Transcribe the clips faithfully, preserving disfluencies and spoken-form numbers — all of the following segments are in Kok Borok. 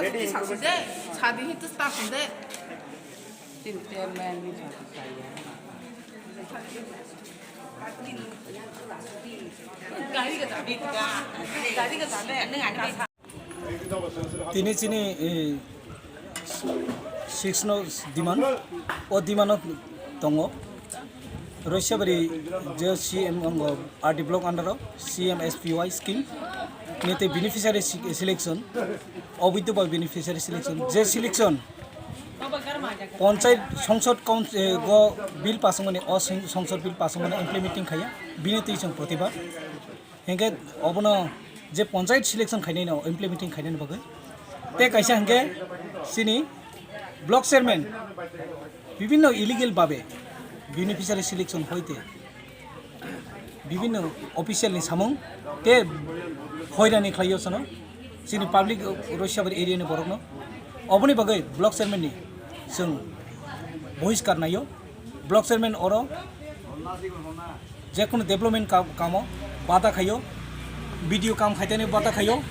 Sadi itu staff de. Tini chini, eh, six no demand, o demand o tongo. Roisabari je C M ongo R D block under o C M S P Y scheme ni tei beneficiary si-, selection, oboitu bai beneficiary selection, je selection Panchayat Sangsad Council, eh, go bill pass wngmani, o sing-, Sangsad bill pass wngmani implementing khaiya, bini twi chwng protibad. Hinkhe obono je panchayat selection khainai no implementing khainani bagwi. Tei kaisa hinkhe chini block chairman bibhinno illegal babe beneficiary selection hoite bibhinno official ni samung tei hoirani khlaio sono chini public Roisabari area ni borokno. Oboni bagwi block chairman ni chwng bohiskar naio. Block chairman oro jekunu development ka-, kamo bada khaio, B D O kam khaitani bada khaio,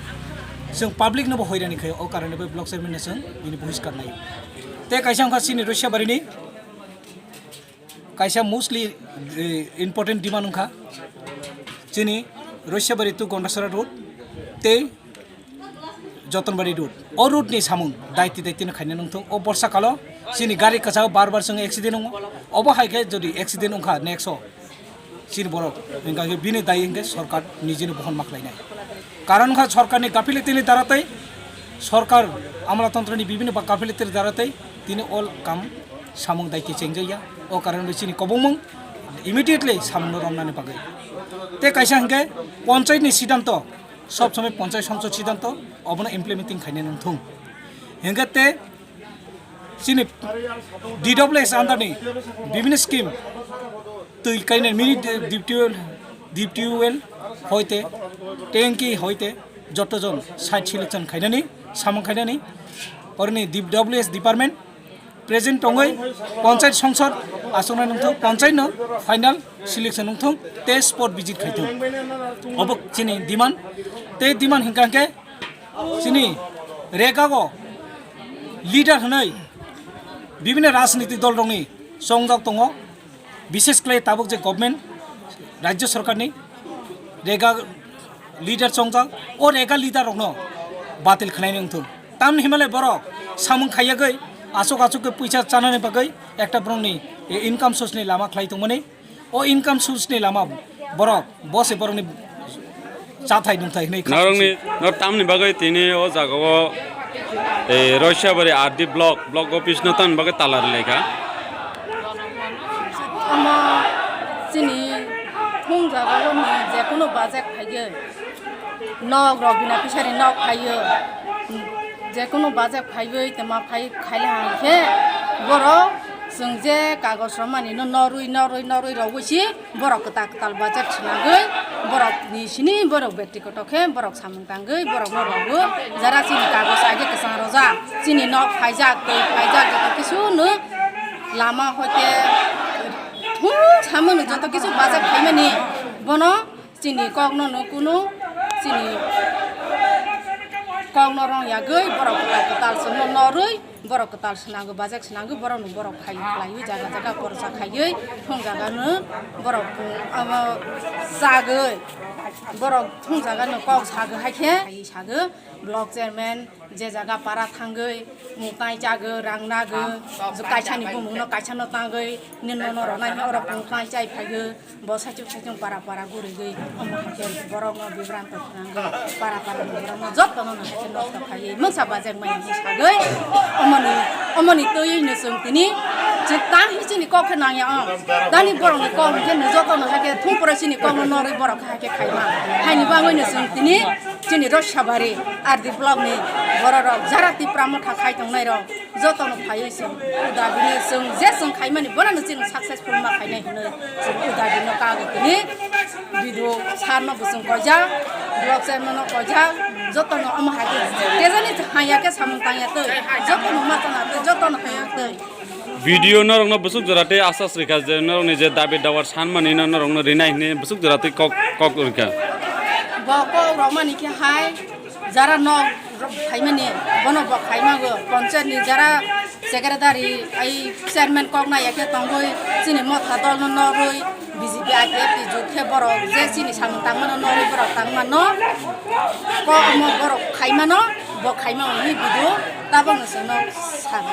chwng public no bo hoirani khaio, o karone bai block chairman no chwng bini bohiskar naio. Tei kaisa wngkha chini Roisabari ni kaisa mostly, eh, important demand wngkha chini Roisabari to Gondasara road tei Jotonbari road. O road ni samung daiti daiti no khaina nungthung. O borsa kalo chini gari kwchao bar bar chwng accident wngo. Obo hai khe jodi accident wngkha next o chini borok, hinkha khe bini dai hinkhe sorkar nijini bohon ma khlainai. Karon wngkha sorkarni gapilitini daratei, sorkar amlatontro ni bibhinno ba gapilitini daratei tini o kam samung daiti chengjakya. O karon bai chini kobongmung immediately samung no romnani bagwi. Tei kaisa hinkhe panchayat ni siddhanto, sob somoi panchayat sangsad siddhanto obono implementing khaina nungthung. Hinkhe tei chini D W S under ni bibhinno scheme twi kainai mini deep tubewell, deep tubewell hoite, tanki hoite joto jon site selection khainani, samung khainani, oroni D W S department present tongwi panchayat sangsad aswknai nungthung, panchayat no final selection nungthung, tei spot visit khaithung. Obo chini demand. Tei demand hinkha hinkhe chini Regago leader hwnwi bibhinno rajniti dol rokni chongjak tongo, bishesh khlai tabuk je government, rajya sorkarni Rega leader chongjak, o Rega leader rokno batil khlainai wngthung. Tamni hinmale borok samung khaiyagwi aswk aswk khe puisa chanani bagwi ekta borokni, e, income source ni lama khlai tongmani. O income source ni lama borok, bo se borokni chathai nungthai hwnwi kha. Norokni, nor tamni bagwi tini o jagao, e, Roisabari R D block, block office no tamni bagwi tala rwlaikha. Omo chini thung jagao ni jekunu bajak phaigwi. Nok rok bina pisari nok phaio. Jekunu bajak phaiwi tongma phai khaile hang khe borok chwng je kagoj romani no norwi, norwi, norwi rogwi si borok kwtal kwtal bajak swnagwi borok ni sini borok bekti koto khe borok samung tangwi borok no rogo jara chini kagoj age kwchang rojak chini nok phaijak twi phaijak joto kisu no lama hoite thung samung no joto kisu bajak phaimani bono Chini kokno no kunu chini kokno rong yagwi borok kwtal kwtal se no norwi borok kwtal swnangwi bajak swnangwi borok no borok khai khlaiwi jaga jaga porsa khaiwi thung jaga no borok abo chagwi borok thung jaga no kok sagwi hai khe sagwi block chairman je jaga para thangwi mutai chagwi rang nagwi kaisa ni bumung no kaisa no tangwi nini no no rw nai oro mutai chai phaiwi. Bo saichung saichung para para gurigwi omo hai khe borokno bibranto khnangwi para para ni borokno jotono no hai khe nosto khaiwi mungsa bajak maya hinwi sagwi omoni omoni twiwi no chwng tini chwng tang hi chini kok khe nangya o dani borokni kok hinkhe no jotono hai khe thung pore chini kokno norwi borok hai khe khaima haini bagwi no chwng tini chini Roisabari R D block ni bororok jara Tipra motha khai tongnairok. Jotono phaiwi chwng udabino chwng je chwng khaimani bono chwng successful ma khainai hinwi chwng udabino kagwi tini video sarno bo chwng koijak block chairman no koijak jotono omo hai khe kejani haya khe samung tangya twi jotono ma chana twi jotono haya twi. Video norokno bwswk jora tei asas rikha je norokni je dabi dawar sanmani no norokno rinai hinwi bwswk jora tei kok kok rikha. Bo kok rokmani khe hai jara nok Khaimani, bono bo khaimago, panchayat ni jara secretary, ai chairman kok na yakhe tongwi, chini Motha dol no norwi, B J P I P F T jut khe borok je chini samung tangmano norwi borok tangmano, ko omo borok khaimano, bo khaima hwnwi bidu, tabokno chwngno sago.